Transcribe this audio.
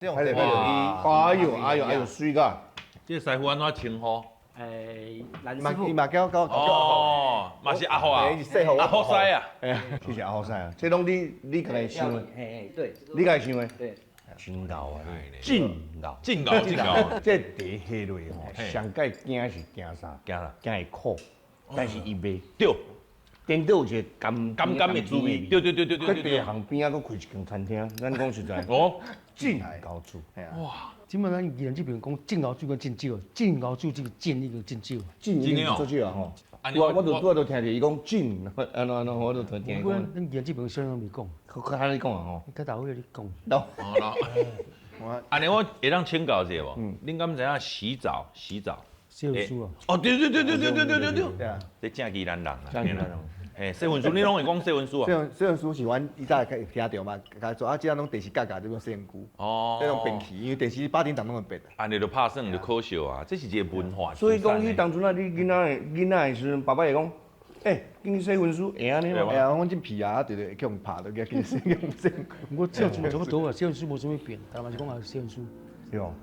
這種特別哎呦哎呦哎呦，媠甲！這個師傅按怎稱呼？藍師傅。伊嘛叫叫哦，嘛是阿福啊，伊是細號阿福師啊。哎，謝謝阿福師啊，這攏你家己想的，嘿嘿，對。你家己想的。對。真𠢕啊！真𠢕，真𠢕，真𠢕。這茶喝落吼，上蓋驚是驚啥？驚啦？驚會苦，但是伊袂。對。顛倒有一個甘甘甘的滋味。對對對對對對。佇巷邊仔閣開一間餐廳，咱講實在。哦，真𠢕煮。哇！這擺咱宜蘭這邊講真𠢕煮閣真少，真𠢕煮這個真已經真少。真已經足少啊吼！我就拄仔就聽著伊講真，按怎按怎，我就聽伊講。咱宜蘭這邊啥攏袂講。較較你講啊吼。較老歲咧講。老。按呢我會當請教一下無？恁敢知影洗澡？洗澡？洗身軀啊？哦，對對對對對對對對對。對啊。這正宜蘭人啊。正宜蘭人。嘿，洗身軀你攏會講洗身軀啊？洗身軀是阮以早會聽著嘛，共做啊，這攏電視教教，這種洗身軀。哦。這種便器，因為電視八點檔攏會變。按呢就拍算就可惜啊，這是一個文化。所以講，彼當陣啊，你囡仔的時陣，爸爸會講，欸，緊去洗身軀，會按呢嗎？會啊，阮真皮啊，直直會去予拍，就去洗洗身軀。我洗身軀差不多啊，洗身軀無啥物變，但嘛是講啊洗身軀。對哦。